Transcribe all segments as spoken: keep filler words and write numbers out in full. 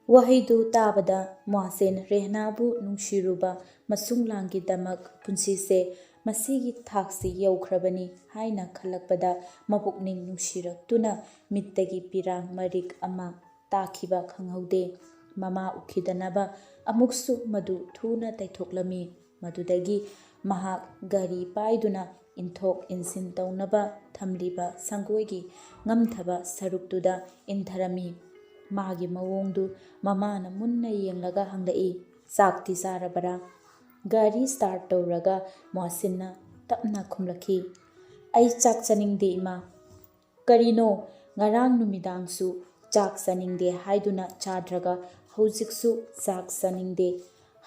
ꯋꯥꯍꯩꯗꯨ ꯇꯥꯕꯗ ꯃꯣꯍꯁꯤꯟ ꯔꯦꯍꯅꯥꯕꯨ ꯅꯨꯡꯁꯤꯔꯨꯕ ꯃꯁꯨꯡꯂꯥꯡꯒꯤꯗꯃꯛ ꯄꯨꯟꯁꯤꯁꯦ ꯃꯁꯤꯒꯤ ꯊꯥꯛꯁꯤ ꯌꯧꯈ꯭ꯔꯕꯅꯤ ꯍꯥꯏꯅ ꯈꯜꯂꯛꯄꯗ ꯃꯄꯨꯛꯅꯤꯡ ꯅꯨꯡꯁꯤꯔꯛꯇꯨꯅ ꯃꯤꯠꯇꯒꯤ ꯄꯤꯔꯥꯡ ꯃꯔꯤꯛ ꯑꯃ ꯇꯥꯈꯤꯕ ꯈꯪꯍꯧꯗꯦ꯫ ꯃꯃꯥ ꯎꯈꯤꯗꯅꯕ ꯑꯃꯨꯛꯁꯨ ꯃꯗꯨ ꯊꯨꯅ ꯇꯩꯊꯣꯛꯂꯝꯃꯤ꯫ ꯃꯗꯨꯗꯒꯤ ꯃꯍꯥꯛ ꯒꯥꯔꯤ ꯄꯥꯏꯗꯨꯅ ꯏꯟꯊꯣꯛ ꯏꯟꯁꯤꯟ ꯇꯧꯅꯕ ꯊꯝꯂꯤꯕ ꯁꯪꯒꯣꯏꯒꯤ ꯉꯝꯊꯕ ꯁꯔꯨꯛꯇꯨꯗ ꯏꯟꯊꯔꯝꯃꯤ꯫ ꯃꯥꯒꯤ ꯃꯑꯣꯡꯗꯨ ꯃꯃꯥꯅ ꯃꯨꯟꯅ ꯌꯦꯡꯂꯒ ꯍꯪꯂꯛꯏ, "ꯆꯥꯛꯇꯤ ꯆꯥꯔꯕꯔꯥ?" ꯒꯥꯔꯤ ꯁ꯭ꯇꯥꯔꯠ ꯇꯧꯔꯒ ꯃꯣꯍꯁꯤꯟꯅ ꯇꯞꯅ ꯈꯨꯝꯂꯛꯈꯤ, "ꯑꯩ ꯆꯥꯛ ꯆꯥꯅꯤꯡꯗꯦ, ꯏꯃꯥ"꯫ "ꯀꯔꯤꯅꯣ, ꯉꯔꯥꯡ ꯅꯨꯃꯤꯗꯥꯡꯁꯨ ꯆꯥꯛ ꯆꯥꯅꯤꯡꯗꯦ ꯍꯥꯏꯗꯨꯅ ꯆꯥꯗ꯭ꯔꯒ ꯍꯧꯖꯤꯛꯁꯨ ꯆꯥꯛ ꯆꯥꯅꯤꯡꯗꯦ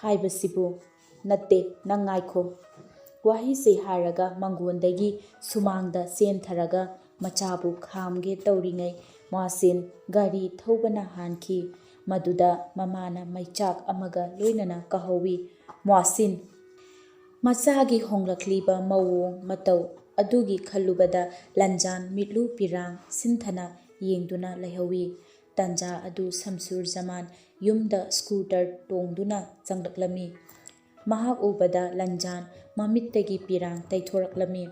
ꯍꯥꯏꯕꯁꯤꯕꯨ? ꯅꯠꯇꯦ, ꯅꯪ ꯉꯥꯏꯈꯣ"꯫ ꯋꯥꯍꯩꯁꯤ ꯍꯥꯏꯔꯒ ꯃꯪꯒꯣꯟꯗꯒꯤ ꯁꯨꯃꯥꯡꯗ ꯆꯦꯟꯊꯔꯒ ꯃꯆꯥꯕꯨ ꯈꯥꯝꯒꯦ ꯇꯧꯔꯤꯉꯩ ꯃꯣꯍꯁꯤꯟ ꯒꯥꯔꯤ ꯊꯧꯕꯅ ꯍꯥꯟꯈꯤ꯫ ꯃꯗꯨꯗ ꯃꯃꯥꯅ ꯃꯩꯆꯥꯛ ꯑꯃꯒ ꯂꯣꯏꯅꯅ ꯀꯧꯍꯧꯏ, "ꯃꯣꯍꯁꯤꯟ!" ꯃꯆꯥꯒꯤ ꯍꯣꯡꯂꯛꯂꯤꯕ ꯃꯑꯣꯡ ꯃꯇꯧ ꯑꯗꯨꯒꯤ ꯈꯜꯂꯨꯕꯗ ꯂꯟꯖꯥꯟ ꯃꯤꯠꯂꯨ ꯄꯤꯔꯥꯡ ꯁꯤꯟꯊꯅ ꯌꯦꯡꯗꯨꯅ ꯂꯩꯍꯧꯏ꯫ ꯇꯟꯖꯥ ꯑꯗꯨ ꯁꯝꯁꯨꯔ ꯖꯃꯥꯟ ꯌꯨꯝꯗ ꯁ꯭ꯀꯨꯇꯔ ꯇꯣꯡꯗꯨꯅ ꯆꯪꯂꯛꯂꯝꯃꯤ꯫ ꯃꯍꯥꯛ ꯎꯕꯗ ꯂꯟꯖꯥꯟ ꯃꯃꯤꯠꯇꯒꯤ ꯄꯤꯔꯥꯡ ꯇꯩꯊꯣꯔꯛꯂꯝꯃꯤ꯫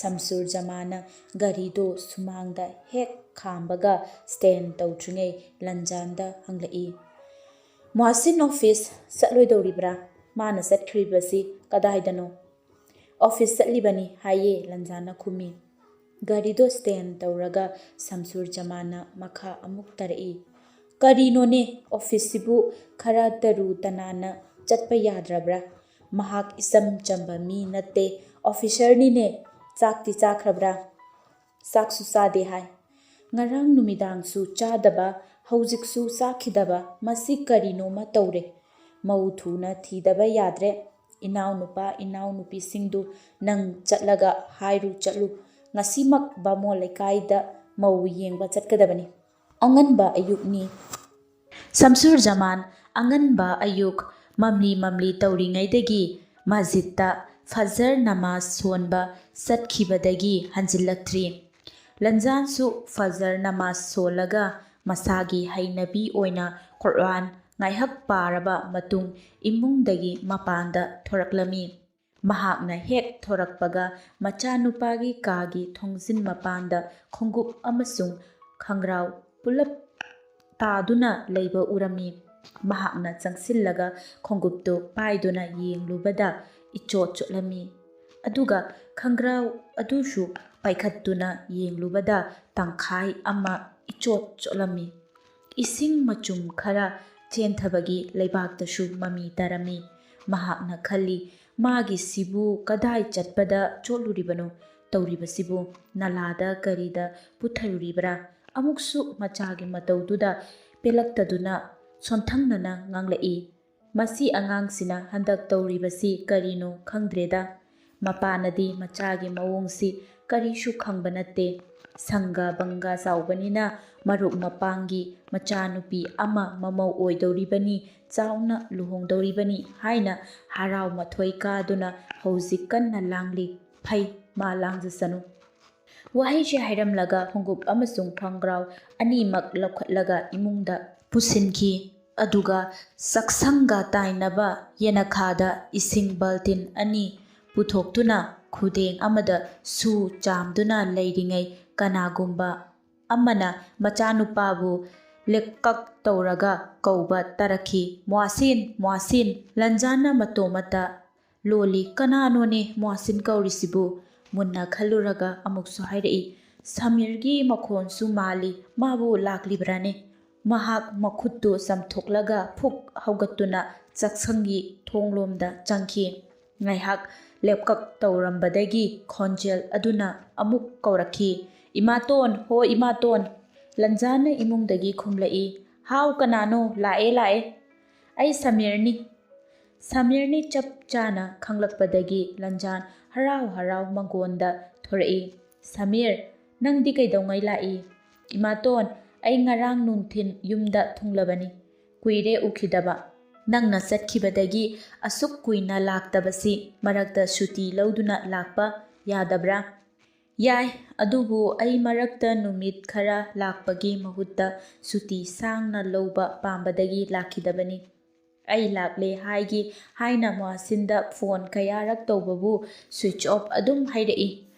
ꯁꯝꯁꯨꯔ ꯖꯃꯥꯟꯅ ꯒꯥꯔꯤꯗꯨ ꯁꯨꯃꯥꯡꯗ ꯍꯦꯛ ꯈꯥꯝꯕꯒ ꯁ꯭ꯇꯦꯟ ꯇꯧꯗ꯭ꯔꯤꯉꯩ ꯂꯟꯖꯥꯟꯗ ꯍꯪꯂꯛꯏ, "ꯃꯣꯍꯁꯤꯟ ꯑꯣꯐꯤꯁ ꯆꯠꯂꯣꯏꯗꯧꯔꯤꯕ꯭ꯔꯥ? ꯃꯥꯅ ꯆꯠꯈ꯭ꯔꯤꯕꯁꯤ ꯀꯗꯥꯏꯗꯅꯣ?" "ꯑꯣꯐꯤꯁ ꯆꯠꯂꯤꯕꯅꯤ ꯍꯥꯏꯌꯦ", ꯂꯟꯖꯥꯟꯅ ꯈꯨꯝꯃꯤ꯫ ꯒꯥꯔꯤꯗꯣ ꯁ꯭ꯇꯦꯟ ꯇꯧꯔꯒ ꯁꯝꯁꯨꯔ ꯖꯃꯥꯟꯅ ꯃꯈꯥ ꯑꯃꯨꯛ ꯇꯥꯔꯛꯏ, "ꯀꯔꯤꯅꯣꯅꯦ, ꯑꯣꯐꯤꯁꯁꯤꯕꯨ ꯈꯔ ꯇꯔꯨ ꯇꯅꯥꯟꯅ ꯆꯠꯄ ꯌꯥꯗ꯭ꯔꯕ꯭ꯔꯥ? ꯃꯍꯥꯛ ꯏꯆꯝ ꯆꯝꯕ ꯃꯤ ꯅꯠꯇꯦ, ꯑꯣꯐꯤꯁꯔꯅꯤꯅꯦ꯫ ꯆꯥꯛꯇꯤ ꯆꯥꯈ꯭ꯔꯕ꯭ꯔꯥ?" "ꯆꯥꯛꯁꯨ ꯆꯥꯗꯦ ꯍꯥꯏ꯫ ꯉꯔꯥꯡ ꯅꯨꯃꯤꯗꯥꯡꯁꯨ ꯆꯥꯗꯕ, ꯍꯧꯖꯤꯛꯁꯨ ꯆꯥꯈꯤꯗꯕ, ꯃꯁꯤ ꯀꯔꯤꯅꯣꯃ ꯇꯧꯔꯦ꯫ ꯃꯧ ꯊꯨꯅ ꯊꯤꯗꯕ ꯌꯥꯗ꯭ꯔꯦ꯫ ꯏꯅꯥꯎꯅꯨꯄꯥ, ꯏꯅꯥꯎꯅꯨꯄꯤꯁꯤꯡꯗꯨ ꯅꯪ ꯆꯠꯂꯒ ꯍꯥꯏꯔꯨ ꯆꯠꯂꯨ꯫ ꯉꯁꯤꯃꯛ ꯕꯥꯃꯣꯟ ꯂꯩꯀꯥꯏꯗ ꯃꯧ ꯌꯦꯡꯕ ꯆꯠꯀꯗꯕꯅꯤ꯫ ꯑꯉꯟꯕ ꯑꯌꯨꯛꯅꯤ"꯫ ꯁꯝꯁꯨꯔ ꯖꯃꯥꯟ ꯑꯉꯟꯕ ꯑꯌꯨꯛ ꯃꯝꯂꯤ ꯃꯝꯂꯤ ꯇꯧꯔꯤꯉꯩꯗꯒꯤ ꯃꯁꯖꯤꯗꯇ ꯐꯖꯔ ꯅꯃꯥꯖ ꯁꯣꯟꯕ ꯆꯠꯈꯤꯕꯗꯒꯤ ꯍꯟꯖꯤꯜꯂꯛꯇ꯭ꯔꯤ꯫ ꯂꯟꯖꯥꯟꯁꯨ ꯐꯖꯔ ꯅꯃꯥꯖ ꯁꯣꯜꯂꯒ ꯃꯁꯥꯒꯤ ꯍꯩꯅꯕꯤ ꯑꯣꯏꯅ ꯀꯨꯔꯥꯟ ꯉꯥꯏꯍꯥꯛ ꯄꯥꯔꯕ ꯃꯇꯨꯡ ꯏꯃꯨꯡꯗꯒꯤ ꯃꯄꯥꯟꯗ ꯊꯣꯔꯛꯂꯝꯃꯤ꯫ ꯃꯍꯥꯛꯅ ꯍꯦꯛ ꯊꯣꯔꯛꯄꯒ ꯃꯆꯥꯅꯨꯄꯥꯒꯤ ꯀꯥꯒꯤ ꯊꯣꯡꯖꯤꯟ ꯃꯄꯥꯟꯗ ꯈꯣꯡꯎꯞ ꯑꯃꯁꯨꯡ ꯈꯪꯒ꯭ꯔꯥꯎ ꯄꯨꯂꯞ ꯇꯥꯗꯨꯅ ꯂꯩꯕ ꯎꯔꯝꯃꯤ꯫ ꯃꯍꯥꯛꯅ ꯆꯪꯁꯤꯜꯂꯒ ꯈꯣꯡꯎꯞꯇꯨ ꯄꯥꯏꯗꯨꯅ ꯌꯦꯡꯂꯨꯕꯗ ꯏꯆꯣꯠ ꯆꯣꯠꯂꯝꯃꯤ꯫ ꯑꯗꯨꯒ ꯈꯪꯒ꯭ꯔꯥꯎ ꯑꯗꯨꯁꯨ ꯄꯥꯏꯈꯠꯇꯨꯅ ꯌꯦꯡꯂꯨꯕꯗ ꯇꯪꯈꯥꯏ ꯑꯃ ꯏꯆꯣꯠ ꯆꯣꯠꯂꯝꯃꯤ꯫ ꯏꯁꯤꯡ ꯃꯆꯨꯝ ꯈꯔ ꯆꯦꯟꯊꯕꯒꯤ ꯂꯩꯕꯥꯛꯇꯁꯨ ꯃꯃꯤ ꯇꯥꯔꯝꯃꯤ꯫ ꯃꯍꯥꯛꯅ ꯈꯜꯂꯤ, "ꯃꯥꯒꯤꯁꯤꯕꯨ ꯀꯗꯥꯏ ꯆꯠꯄꯗ ꯆꯣꯠꯂꯨꯔꯤꯕꯅꯣ? ꯇꯧꯔꯤꯕꯁꯤꯕꯨ? ꯅꯂꯥꯗ ꯀꯔꯤꯗ ꯄꯨꯊꯔꯨꯔꯤꯕ꯭ꯔꯥ?" ꯑꯃꯨꯛꯁꯨ ꯃꯆꯥꯒꯤ ꯃꯇꯧꯗꯨꯗ ꯄꯦꯜꯂꯛꯇꯗꯨꯅ ꯁꯣꯟꯊꯪꯅꯅ ꯉꯥꯡꯂꯛꯏ, "ꯃꯁꯤ ꯑꯉꯥꯡꯁꯤꯅ ꯍꯟꯗꯛ ꯇꯧꯔꯤꯕꯁꯤ ꯀꯔꯤꯅꯣ ꯈꯪꯗ꯭ꯔꯦꯗ꯫ ꯃꯄꯥꯅꯗꯤ ꯃꯆꯥꯒꯤ ꯃꯑꯣꯡꯁꯤ ꯀꯔꯤꯁꯨ ꯈꯪꯕ ꯅꯠꯇꯦ꯫ ꯁꯪꯒ ꯕꯪꯒ ꯆꯥꯎꯕꯅꯤꯅ ꯃꯔꯨꯞ ꯃꯄꯥꯡꯒꯤ ꯃꯆꯥꯅꯨꯄꯤ ꯑꯃ ꯃꯃꯧ ꯑꯣꯏꯗꯧꯔꯤꯕꯅꯤ, ꯆꯥꯎꯅ ꯂꯨꯍꯣꯡꯗꯧꯔꯤꯕꯅꯤ ꯍꯥꯏꯅ ꯍꯔꯥꯎ ꯃꯊꯣꯏ ꯀꯥꯗꯨꯅ ꯍꯧꯖꯤꯛ ꯀꯟꯅ ꯂꯥꯡꯂꯤ꯫ ꯐꯩ, ꯃꯥ ꯂꯥꯡꯖꯁꯅꯨ꯫" ꯋꯥꯍꯩꯁꯦ ꯍꯥꯏꯔꯝꯂꯒ ꯈꯣꯡꯎꯞ ꯑꯃꯁꯨꯡ ꯈꯣꯡꯒ꯭ꯔꯥꯎ ꯑꯅꯤꯃꯛ ꯂꯧꯈꯠꯂꯒ ꯏꯃꯨꯡꯗ ꯄꯨꯁꯤꯟꯈꯤ꯫ ꯑꯗꯨꯒ ꯆꯥꯛꯁꯪꯒ ꯇꯥꯏꯅꯕ ꯌꯦꯅꯈꯥꯗ ꯏꯁꯤꯡ ꯕꯥꯜꯇꯤꯟ ꯑꯅꯤ ꯄꯨꯊꯣꯛꯇꯨꯅ ꯈꯨꯗꯦꯡ ꯑꯃꯗ ꯁꯨ ꯆꯥꯝꯗꯨꯅ ꯂꯩꯔꯤꯉꯩ ꯀꯅꯥꯒꯨꯝꯕ ꯑꯃꯅ ꯃꯆꯥꯅꯨꯄꯥꯕꯨ ꯂꯦꯛꯀꯛ ꯇꯧꯔꯒ ꯀꯧꯕ ꯇꯥꯔꯛꯈꯤ, "ꯃꯣꯍꯁꯤꯟ, ꯃꯣꯍꯁꯤꯟ!" ꯂꯟꯖꯥꯟꯅ ꯃꯇꯣꯝꯇ ꯂꯣꯜꯂꯤ, "ꯀꯅꯥꯅꯣꯅꯦ ꯃꯣꯍꯁꯤꯟ ꯀꯧꯔꯤꯁꯤꯕꯨ?" ꯃꯨꯟꯅ ꯈꯜꯂꯨꯔꯒ ꯑꯃꯨꯛꯁꯨ ꯍꯥꯏꯔꯛꯏ, "ꯁꯃꯤꯔꯒꯤ ꯃꯈꯣꯟꯁꯨ ꯃꯥꯜꯂꯤ, ꯃꯥꯕꯨ ꯂꯥꯛꯂꯤꯕ꯭ꯔꯥꯅꯦ?" ꯃꯍꯥꯛ ꯃꯈꯨꯠꯇꯨ ꯆꯥꯝꯊꯣꯛꯂꯒ ꯐꯨꯛ ꯍꯧꯒꯠꯇꯨꯅ ꯆꯥꯛꯁꯪꯒꯤ ꯊꯣꯡꯂꯣꯝꯗ ꯆꯪꯈꯤ꯫ ꯉꯥꯏꯍꯥꯛ ꯂꯦꯞꯀꯛ ꯇꯧꯔꯝꯕꯗꯒꯤ ꯈꯣꯟꯖꯦꯜ ꯑꯗꯨꯅ ꯑꯃꯨꯛ ꯀꯧꯔꯛꯈꯤ, "ꯏꯃꯥꯇꯣꯟ, ꯍꯣ ꯏꯃꯥꯇꯣꯟ!" ꯂꯟꯖꯥꯅ ꯏꯃꯨꯡꯗꯒꯤ ꯈꯨꯝꯂꯛꯏ, "ꯍꯥꯎ, ꯀꯅꯥꯅꯣ? ꯂꯥꯛꯑꯦ, ꯂꯥꯛꯑꯦ꯫ ꯑꯩ ꯁꯃꯤꯔꯅꯤ꯫" ꯁꯃꯤꯔꯅꯤ ꯆꯞ ꯆꯥꯅ ꯈꯪꯂꯛꯄꯗꯒꯤ ꯂꯟꯖꯥꯟ ꯍꯔꯥꯎ ꯍꯔꯥꯎ ꯃꯉꯣꯟꯗ ꯊꯣꯔꯛꯏ, "ꯁꯃꯤꯔ, ꯅꯪꯗꯤ ꯀꯩꯗꯧꯉꯩ ꯂꯥꯛꯏ?" "ꯏꯃꯥꯇꯣꯟ, ꯑꯩ ꯉꯔꯥꯡ ꯅꯨꯡꯊꯤꯟ ꯌꯨꯝꯗ ꯊꯨꯡꯂꯕꯅꯤ꯫ ꯀꯨꯏꯔꯦ ꯎꯈꯤꯗꯕ꯫ ꯅꯪꯅ ꯆꯠꯈꯤꯕꯗꯒꯤ ꯑꯁꯨꯛ ꯀꯨꯏꯅ ꯂꯥꯛꯇꯕꯁꯤ ꯃꯔꯛꯇ ꯁꯨꯇꯤ ꯂꯧꯗꯨꯅ ꯂꯥꯛꯄ ꯌꯥꯗꯕ꯭ꯔꯥ?" "ꯌꯥꯏ, ꯑꯗꯨꯕꯨ ꯑꯩ ꯃꯔꯛꯇ ꯅꯨꯃꯤꯠ ꯈꯔ ꯂꯥꯛꯄꯒꯤ ꯃꯍꯨꯠꯇ ꯁꯨꯇꯤ ꯁꯥꯡꯅ ꯂꯧꯕ ꯄꯥꯝꯕꯗꯒꯤ ꯂꯥꯛꯈꯤꯗꯕꯅꯤ꯫ ꯑꯩ ꯂꯥꯛꯂꯦ ꯍꯥꯏꯒꯦ ꯍꯥꯏꯅ ꯃꯣꯍꯁꯤꯟꯗ ꯐꯣꯟ ꯀꯌꯥꯔꯛ ꯇꯧꯕꯕꯨ switch off ꯑꯗꯨꯝ ꯍꯥꯏꯔꯛꯏ꯫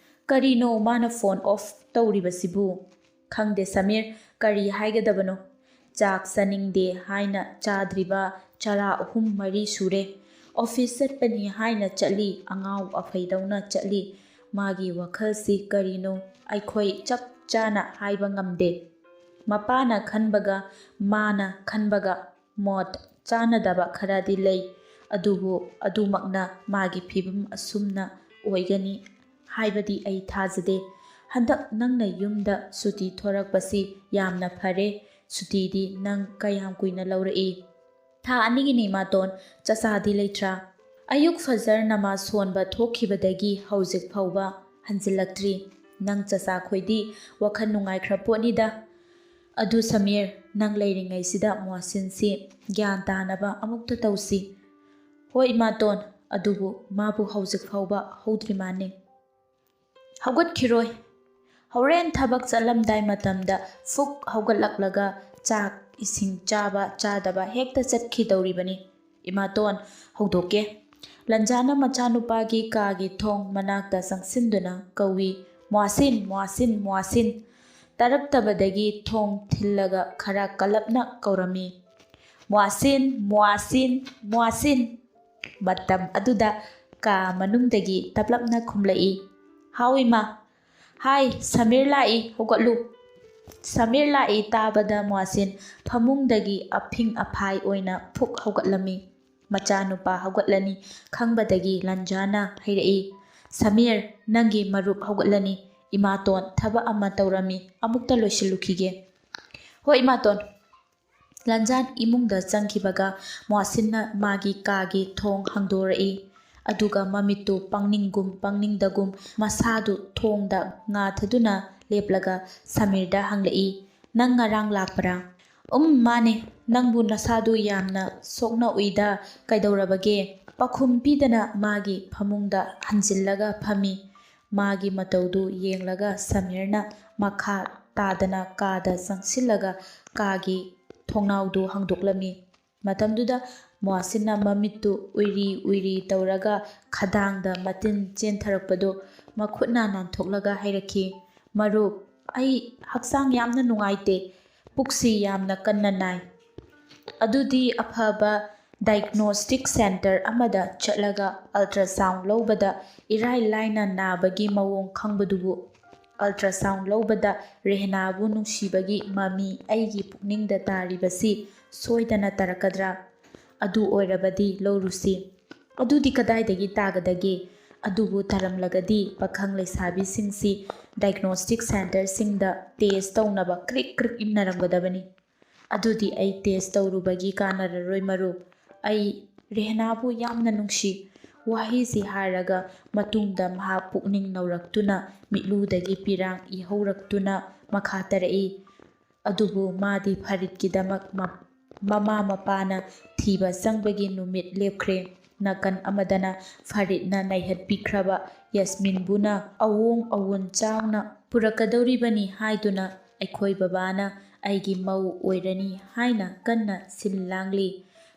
ꯀꯔꯤꯅꯣ ꯃꯥꯅ ꯐꯣꯟ off ꯇꯧꯔꯤꯕꯁꯤꯕꯨ? ꯈꯪꯗꯦ ꯁꯃꯤꯔ, ꯀꯔꯤ ꯍꯥꯏꯒꯗꯕꯅꯣ? ꯆꯥꯛ ꯆꯥꯅꯤꯡꯗꯦ ꯍꯥꯏꯅ ꯆꯥꯗ꯭ꯔꯤꯕ ꯆꯔꯥ ꯑꯍꯨꯝ ꯃꯔꯤ ꯁꯨꯔꯦ꯫ ꯑꯣꯐꯤꯁ ꯆꯠꯄꯅꯤ ꯍꯥꯏꯅ ꯆꯠꯂꯤ, ꯑꯉꯥꯎ ꯑꯐꯩꯗꯧꯅ ꯆꯠꯂꯤ꯫ ꯃꯥꯒꯤ ꯋꯥꯈꯜꯁꯤ ꯀꯔꯤꯅꯣ ꯑꯩꯈꯣꯏ ꯆꯞ ꯆꯥꯅ ꯍꯥꯏꯕ ꯉꯝꯗꯦ꯫ ꯃꯄꯥꯅ ꯈꯟꯕꯒ ꯃꯥꯅ ꯈꯟꯕꯒ ꯃꯣꯠ ꯆꯥꯅꯗꯕ ꯈꯔꯗꯤ ꯂꯩ, ꯑꯗꯨꯕꯨ ꯑꯗꯨꯃꯛꯅ ꯃꯥꯒꯤ ꯐꯤꯕꯝ ꯑꯁꯨꯝꯅ ꯑꯣꯏꯒꯅꯤ ꯍꯥꯏꯕꯗꯤ ꯑꯩ ꯊꯥꯖꯗꯦ꯫ ꯍꯟꯗꯛ ꯅꯪꯅ ꯌꯨꯝꯗ ꯁꯨꯇꯤ ꯊꯣꯔꯛꯄꯁꯤ ꯌꯥꯝꯅ ꯐꯔꯦ꯫ ꯁꯨꯇꯤꯗꯤ ꯅꯪ ꯀꯌꯥꯝ ꯀꯨꯏꯅ ꯂꯧꯔꯛꯏ?" "ꯊꯥ ꯑꯅꯤꯒꯤꯅꯤ ꯏꯃꯥꯇꯣꯟ꯫ ꯆꯥꯆꯥꯗꯤ ꯂꯩꯇ꯭ꯔꯥ?" "ꯑꯌꯨꯛ ꯐꯖꯔ ꯅꯃꯥꯖ ꯁꯣꯟꯕ ꯊꯣꯛꯈꯤꯕꯗꯒꯤ ꯍꯧꯖꯤꯛ ꯐꯥꯎꯕ ꯍꯟꯖꯤꯜꯂꯛꯇ꯭ꯔꯤ꯫ ꯅꯪ ꯆꯥꯆꯥꯈꯣꯏꯗꯤ ꯋꯥꯈꯜ ꯅꯨꯡꯉꯥꯏꯈ꯭ꯔ ꯄꯣꯠꯅꯤꯗ꯫ ꯑꯗꯨ ꯁꯃꯤꯔ, ꯅꯪ ꯂꯩꯔꯤꯉꯩꯁꯤꯗ ꯃꯣꯍꯁꯤꯟꯁꯤ ꯒ꯭ꯌꯥꯟ ꯇꯥꯅꯕ ꯑꯃꯨꯛꯇ ꯇꯧꯁꯤ꯫" "ꯍꯣꯏ ꯏꯃꯥꯇꯣꯟ, ꯑꯗꯨꯕꯨ ꯃꯥꯕꯨ ꯍꯧꯖꯤꯛ ꯐꯥꯎꯕ ꯍꯧꯗ꯭ꯔꯤ ꯃꯥꯅꯤ꯫" "ꯍꯧꯒꯠꯈꯤꯔꯣꯏ꯫ ꯍꯣꯔꯦꯟ ꯊꯕꯛ ꯆꯠꯂꯝꯗꯥꯏ ꯃꯇꯝꯗ ꯐꯨꯛ ꯍꯧꯒꯠꯂꯛꯂꯒ ꯆꯥꯛ ꯏꯁꯤꯡ ꯆꯥꯕ ꯆꯥꯗꯕ ꯍꯦꯛꯇ ꯆꯠꯈꯤꯗꯧꯔꯤꯕꯅꯤ꯫ ꯏꯃꯥꯇꯣꯟ, ꯍꯧꯗꯣꯛꯀꯦ꯫" ꯂꯟꯖꯥꯅ ꯃꯆꯥꯅꯨꯄꯥꯒꯤ ꯀꯥꯒꯤ ꯊꯣꯡ ꯃꯅꯥꯛꯇ ꯆꯪꯁꯤꯟꯗꯨꯅ ꯀꯧꯏ, "ꯃꯣꯍꯁꯤꯟ, ꯃꯣꯍꯁꯤꯟ, ꯃꯣꯍꯁꯤꯟ!" ꯇꯥꯔꯛꯇꯕꯗꯒꯤ ꯊꯣꯡ ꯊꯤꯜꯂꯒ ꯈꯔ ꯀꯜꯂꯞꯅ ꯀꯧꯔꯝꯃꯤ, "ꯃꯣꯍꯁꯤꯟ, ꯃꯣꯍꯁꯤꯟ, ꯃꯣꯍꯁꯤꯟ!" ꯃꯇꯝ ꯑꯗꯨꯗ ꯀꯥ ꯃꯅꯨꯡꯗꯒꯤ ꯇꯞꯂꯞꯅ ꯈꯨꯝꯂꯛꯏ, "ꯍꯥꯎ ꯏꯃꯥ꯫" "ꯍꯥꯏ, ꯁꯃꯤꯔ ꯂꯥꯛꯏ, ꯍꯧꯒꯠꯂꯨ꯫" ꯁꯃꯤꯔ ꯂꯥꯛꯏ ꯇꯥꯕꯗ ꯃꯣꯍꯁꯤꯟ ꯐꯃꯨꯡꯗꯒꯤ ꯑꯐꯤꯡ ꯑꯐꯥꯏ ꯑꯣꯏꯅ ꯐꯨꯛ ꯍꯧꯒꯠꯂꯝꯃꯤ꯫ ꯃꯆꯥꯅꯨꯄꯥ ꯍꯧꯒꯠꯂꯅꯤ ꯈꯪꯕꯗꯒꯤ ꯂꯟꯖꯥꯅ ꯍꯥꯏꯔꯛꯏ, "ꯁꯃꯤꯔ, ꯅꯪꯒꯤ ꯃꯔꯨꯞ ꯍꯧꯒꯠꯂꯅꯤ꯫ ꯏꯃꯥꯇꯣꯟ ꯊꯕꯛ ꯑꯃ ꯇꯧꯔꯝꯃꯤ, ꯑꯃꯨꯛꯇ ꯂꯣꯏꯁꯤꯜꯂꯨꯈꯤꯒꯦ꯫" "ꯍꯣꯏ ꯏꯃꯥꯇꯣꯟ꯫" ꯂꯟꯖꯥꯟ ꯏꯃꯨꯡꯗ ꯆꯪꯈꯤꯕꯒ ꯃꯣꯍꯁꯤꯟꯅ ꯃꯥꯒꯤ ꯀꯥꯒꯤ ꯊꯣꯡ ꯍꯥꯡꯗꯣꯔꯛꯏ꯫ ꯑꯗꯨꯒ ꯃꯃꯤꯠꯇꯨ ꯄꯪꯅꯤꯡꯒꯨꯝ ꯄꯪꯅꯤꯡꯗꯒꯨꯝ ꯃꯁꯥꯗꯨ ꯊꯣꯡꯗ ꯉꯥꯊꯗꯨꯅ ꯂꯦꯞꯂꯒ ꯁꯃꯤꯔꯗ ꯍꯪꯂꯛꯏ, "ꯅꯪ ꯉꯔꯥꯡ ꯂꯥꯛꯄ꯭ꯔꯥ?" "ꯎꯝ, ꯃꯥꯅꯦ꯫ ꯅꯪꯕꯨ ꯅꯁꯥꯗꯨ ꯌꯥꯝꯅ ꯁꯣꯛꯅ ꯎꯏꯗ, ꯀꯩꯗꯧꯔꯕꯒꯦ?" ꯄꯥꯎꯈꯨꯝ ꯄꯤꯗꯅ ꯃꯥꯒꯤ ꯐꯃꯨꯡꯗ ꯍꯟꯖꯤꯜꯂꯒ ꯐꯝꯃꯤ꯫ ꯃꯥꯒꯤ ꯃꯇꯧꯗꯨ ꯌꯦꯡꯂꯒ ꯁꯃꯤꯔꯅ ꯃꯈꯥ ꯇꯥꯗꯅ ꯀꯥꯗ ꯆꯪꯁꯤꯜꯂꯒ ꯀꯥꯒꯤ ꯊꯣꯡꯅꯥꯎꯗꯨ ꯍꯥꯡꯗꯣꯛꯂꯝꯃꯤ꯫ ꯃꯇꯝꯗꯨꯗ ꯃꯣꯍꯁꯤꯟꯅ ꯃꯃꯤꯠꯇꯨ ꯎꯏꯔꯤ ꯎꯏꯔꯤ ꯇꯧꯔꯒ ꯈꯗꯥꯡꯗ ꯃꯇꯤꯟ ꯆꯦꯟꯊꯔꯛꯄꯗꯨ ꯃꯈꯨꯠꯅ ꯅꯥꯟꯊꯣꯛꯂꯒ ꯍꯥꯏꯔꯛꯈꯤ, "ꯃꯔꯨꯞ, ꯑꯩ ꯍꯛꯆꯥꯡ ꯌꯥꯝꯅ ꯅꯨꯡꯉꯥꯏꯇꯦ꯫ ꯄꯨꯛꯁꯤ ꯌꯥꯝꯅ ꯀꯟꯅ ꯅꯥꯏ꯫ ꯑꯗꯨꯗꯤ ꯑꯐꯕ diagnostic centre ꯑꯃꯗ ꯆꯠꯂꯒ ultrasound ꯂꯧꯕꯗ ꯏꯔꯥꯏ ꯂꯥꯏꯅ ꯅꯥꯕꯒꯤ ꯃꯑꯣꯡ ꯈꯪꯕꯗꯨꯕꯨ꯫ Ultrasound ꯂꯧꯕꯗ ꯔꯦꯍꯅꯥꯕꯨ ꯅꯨꯡꯁꯤꯕꯒꯤ ꯃꯃꯤ ꯑꯩꯒꯤ ꯄꯨꯛꯅꯤꯡꯗ ꯇꯥꯔꯤꯕꯁꯤ ꯁꯣꯏꯗꯅ ꯇꯥꯔꯛꯀꯗ꯭ꯔꯥ? ꯑꯗꯨ ꯑꯣꯏꯔꯕꯗꯤ ꯂꯧꯔꯨꯁꯤ꯫" "ꯑꯗꯨꯗꯤ ꯀꯗꯥꯏꯗꯒꯤ ꯇꯥꯒꯗꯒꯦ? ꯑꯗꯨꯕꯨ ꯇꯥꯔꯝꯂꯒꯗꯤ ꯄꯥꯈꯪ ꯂꯩꯁꯥꯕꯤꯁꯤꯡꯁꯤ diagnostic centreꯁꯤꯡꯗ test ꯇꯧꯅꯕ ꯀ꯭ꯔꯤꯛ ꯀ꯭ꯔꯤꯛ ꯏꯟꯅꯔꯝꯒꯗꯕꯅꯤ꯫" "ꯑꯗꯨꯗꯤ ꯑꯩ test ꯇꯧꯔꯨꯕꯒꯤ ꯀꯥꯟꯅꯔꯔꯣꯏ ꯃꯔꯨꯞ꯫ ꯑꯩ ꯔꯦꯍꯅꯥꯕꯨ ꯌꯥꯝꯅ ꯅꯨꯡꯁꯤ꯫" ꯋꯥꯍꯩꯁꯤ ꯍꯥꯏꯔꯒ ꯃꯇꯨꯡꯗ ꯃꯍꯥꯛ ꯄꯨꯛꯅꯤꯡ ꯅꯧꯔꯛꯇꯨꯅ ꯃꯤꯠꯂꯨꯗꯒꯤ ꯄꯤꯔꯥꯡ ꯏꯍꯧꯔꯛꯇꯨꯅ ꯃꯈꯥ ꯇꯥꯔꯛꯏ꯫ ꯑꯗꯨꯕꯨ ꯃꯥꯗꯤ ꯐꯔꯤꯠꯀꯤꯗꯃꯛ ꯃ-, ꯃꯃꯥ ꯃꯄꯥꯅ ꯊꯤꯕ ꯆꯪꯕꯒꯤ ꯅꯨꯃꯤꯠ ꯂꯦꯞꯈ꯭ꯔꯦ꯫ ꯅꯥꯀꯟ ꯑꯃꯗꯅ ꯐꯔꯤꯠꯅ ꯅꯩꯍꯠꯄꯤꯈ꯭ꯔꯕ ꯌꯥꯁꯃꯤꯟꯕꯨꯅ ꯑꯋꯣꯡ ꯑꯋꯣꯟ ꯆꯥꯎꯅ ꯄꯨꯔꯛꯀꯗꯧꯔꯤꯕꯅꯤ ꯍꯥꯏꯗꯨꯅ ꯑꯩꯈꯣꯏ ꯕꯕꯥꯅ ꯑꯩꯒꯤ ꯃꯧ ꯑꯣꯏꯔꯅꯤ ꯍꯥꯏꯅ ꯀꯟꯅ ꯁꯤꯜ ꯂꯥꯡꯂꯤ꯫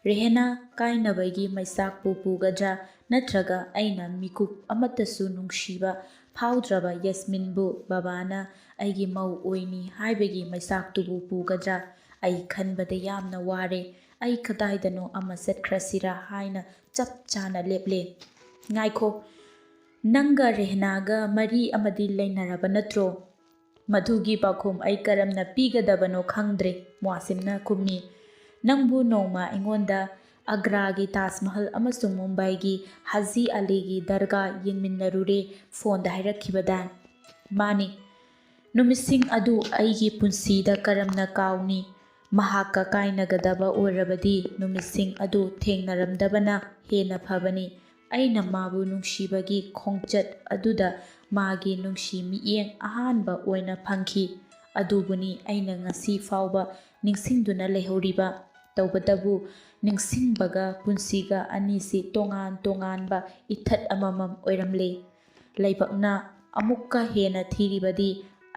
ꯔꯦꯍꯅꯥ ꯀꯥꯏꯅꯕꯒꯤ ꯃꯩꯆꯥꯛꯄꯨ ꯄꯨꯒꯗ꯭ꯔꯥ ꯅꯠꯇ꯭ꯔꯒ ꯑꯩꯅ ꯃꯤꯀꯨꯞ ꯑꯃꯠꯇꯁꯨ ꯅꯨꯡꯁꯤꯕ ꯐꯥꯎꯗ꯭ꯔꯕ ꯌꯥꯁꯃꯤꯟꯕꯨ ꯕꯕꯥꯅ ꯑꯩꯒꯤ ꯃꯧ ꯑꯣꯏꯅꯤ ꯍꯥꯏꯕꯒꯤ ꯃꯩꯆꯥꯛꯇꯨꯕꯨ ꯄꯨꯒꯗ꯭ꯔꯥ? ꯑꯩ ꯈꯟꯕꯗ ꯌꯥꯝꯅ ꯋꯥꯔꯦ꯫ ꯑꯩ ꯀꯗꯥꯏꯗꯅꯣ ꯑꯃ ꯆꯠꯈ꯭ꯔꯁꯤꯔꯥ ꯍꯥꯏꯅ ꯆꯞ ꯆꯥꯅ ꯂꯦꯞꯂꯦ꯫ "ꯉꯥꯏꯈꯣ, ꯅꯪꯒ ꯔꯦꯍꯅꯥꯒ ꯃꯔꯤ ꯑꯃꯗꯤ ꯂꯩꯅꯔꯕ ꯅꯠꯇ꯭ꯔꯣ?" "ꯃꯗꯨꯒꯤ ꯄꯥꯎꯈꯨꯝ ꯑꯩ ꯀꯔꯝꯅ ꯄꯤꯒꯗꯕꯅꯣ ꯈꯪꯗ꯭ꯔꯦ," ꯃꯣꯍꯁꯤꯟꯅ ꯈꯨꯝꯃꯤ꯫ "ꯅꯪꯕꯨ ꯅꯣꯡꯃ ꯑꯩꯉꯣꯟꯗ ꯑꯒ꯭ꯔꯥꯒꯤ ꯇꯥꯖ ꯃꯍꯜ ꯑꯃꯁꯨꯡ ꯃꯨꯝꯕꯥꯏꯒꯤ ꯍꯥꯖꯤ ꯑꯂꯤꯒꯤ ꯗꯔꯒꯥ ꯌꯦꯡꯃꯤꯟꯅꯔꯨꯔꯦ, ꯐꯣꯟꯗ ꯍꯥꯏꯔꯛꯈꯤꯕꯗꯥꯏ?" "ꯃꯥꯅꯤ꯫" "ꯅꯨꯃꯤꯠꯁꯤꯡ ꯑꯗꯨ ꯑꯩꯒꯤ ꯄꯨꯟꯁꯤꯗ ꯀꯔꯝꯅ ꯀꯥꯎꯅꯤ? ꯃꯍꯥꯛꯀ ꯀꯥꯏꯅꯒꯗꯕ ꯑꯣꯏꯔꯕꯗꯤ ꯅꯨꯃꯤꯠꯁꯤꯡ ꯑꯗꯨ ꯊꯦꯡꯅꯔꯝꯗꯕꯅ ꯍꯦꯟꯅ ꯐꯕꯅꯤ꯫" ꯑꯩꯅ ꯃꯥꯕꯨ ꯅꯨꯡꯁꯤꯕꯒꯤ ꯈꯣꯡꯆꯠ ꯑꯗꯨꯗ ꯃꯥꯒꯤ ꯅꯨꯡꯁꯤ ꯃꯤꯠꯌꯦꯡ ꯑꯍꯥꯟꯕ ꯑꯣꯏꯅ ꯐꯪꯈꯤ꯫ ꯑꯗꯨꯕꯨꯅꯤ ꯑꯩꯅ ꯉꯁꯤ ꯐꯥꯎꯕ ꯅꯤꯡꯁꯤꯡꯗꯨꯅ ꯂꯩꯍꯧꯔꯤꯕ꯫ ꯇꯧꯕꯇꯕꯨ, ꯅꯤꯡꯁꯤꯡꯕꯒ ꯄꯨꯟꯁꯤꯒ ꯑꯅꯤꯁꯤ ꯇꯣꯉꯥꯟ ꯇꯣꯉꯥꯟꯕ ꯏꯊꯠ ꯑꯃꯃꯝ ꯑꯣꯏꯔꯝꯂꯦ꯫ ꯂꯥꯏꯕꯛꯅ ꯑꯃꯨꯛꯀ ꯍꯦꯟꯅ ꯊꯤꯔꯤꯕꯗꯤ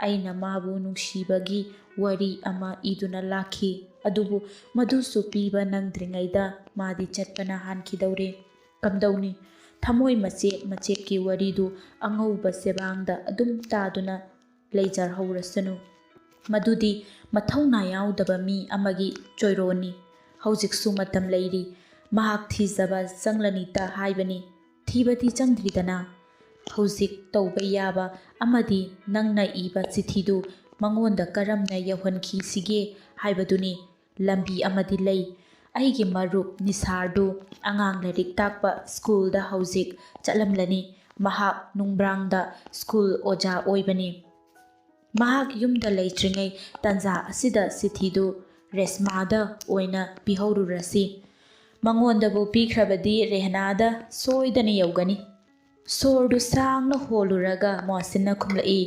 ꯑꯩꯅ ꯃꯥꯕꯨ ꯅꯨꯡꯁꯤꯕꯒꯤ ꯋꯥꯔꯤ ꯑꯃ ꯏꯗꯨꯅ ꯂꯥꯛꯈꯤ꯫ ꯑꯗꯨꯕꯨ ꯃꯗꯨꯁꯨ ꯄꯤꯕ ꯅꯪꯗ꯭ꯔꯤꯉꯩꯗ ꯃꯥꯗꯤ ꯆꯠꯄꯅ ꯍꯥꯟꯈꯤꯗꯧꯔꯦ꯫ ꯀꯝꯗꯧꯅꯤ? ꯊꯃꯣꯏ ꯃꯆꯦꯠ ꯃꯆꯦꯠꯀꯤ ꯋꯥꯔꯤꯗꯨ ꯑꯉꯧꯕ ꯆꯦꯕꯥꯡꯗ ꯑꯗꯨꯝ ꯇꯥꯗꯨꯅ ꯂꯩꯖꯍꯧꯔꯁꯅꯨ꯫ ꯃꯗꯨꯗꯤ ꯃꯊꯧꯅꯥ ꯌꯥꯎꯗꯕ ꯃꯤ ꯑꯃꯒꯤ ꯆꯣꯏꯔꯣꯟꯅꯤ꯫ ꯍꯧꯖꯤꯛꯁꯨ ꯃꯇꯝ ꯂꯩꯔꯤ꯫ ꯃꯍꯥꯛ ꯊꯤꯖꯕ ꯆꯪꯂꯅꯤꯇ ꯍꯥꯏꯕꯅꯤ꯫ ꯊꯤꯕꯗꯤ ꯆꯪꯗ꯭ꯔꯤꯗꯅ꯫ ꯍꯧꯖꯤꯛ ꯇꯧꯕ ꯌꯥꯕ ꯑꯃꯗꯤ ꯅꯪꯅ ꯏꯕ ꯆꯤꯊꯤꯗꯨ ꯃꯉꯣꯟꯗ ꯀꯔꯝꯅ ꯌꯧꯍꯟꯈꯤꯁꯤꯒꯦ ꯍꯥꯏꯕꯗꯨꯅꯤ꯫ ꯂꯝꯕꯤ ꯑꯃꯗꯤ ꯂꯩ꯫ ꯑꯩꯒꯤ ꯃꯔꯨꯞ ꯅꯤꯁꯥꯔꯗꯨ ꯑꯉꯥꯡ ꯂꯥꯏꯔꯤꯛ ꯇꯥꯛꯄ ꯁ꯭ꯀꯨꯜꯗ ꯍꯧꯖꯤꯛ ꯆꯠꯂꯝꯂꯅꯤ꯫ ꯃꯍꯥꯛ ꯅꯨꯡꯕ꯭ꯔꯥꯡꯗ ꯁ꯭ꯀꯨꯜ ꯑꯣꯖꯥ ꯑꯣꯏꯕꯅꯤ꯫ ꯃꯍꯥꯛ ꯌꯨꯝꯗ ꯂꯩꯇ꯭ꯔꯤꯉꯩ ꯇꯥꯟꯖꯥ ꯑꯁꯤꯗ ꯆꯤꯊꯤꯗꯨ ꯔꯦꯁꯃꯥꯗ ꯑꯣꯏꯅ ꯄꯤꯍꯧꯔꯨꯔꯁꯤ꯫ ꯃꯉꯣꯟꯗꯕꯨ ꯄꯤꯈ꯭ꯔꯕꯗꯤ ꯔꯦꯍꯅꯥꯗ ꯁꯣꯏꯗꯅ ꯌꯧꯒꯅꯤ꯫ ꯁꯣꯔꯗꯨ ꯁꯥꯡꯅ ꯍꯣꯜꯂꯨꯔꯒ ꯃꯣꯍꯁꯤꯟꯅ ꯈꯨꯝꯂꯛꯏ,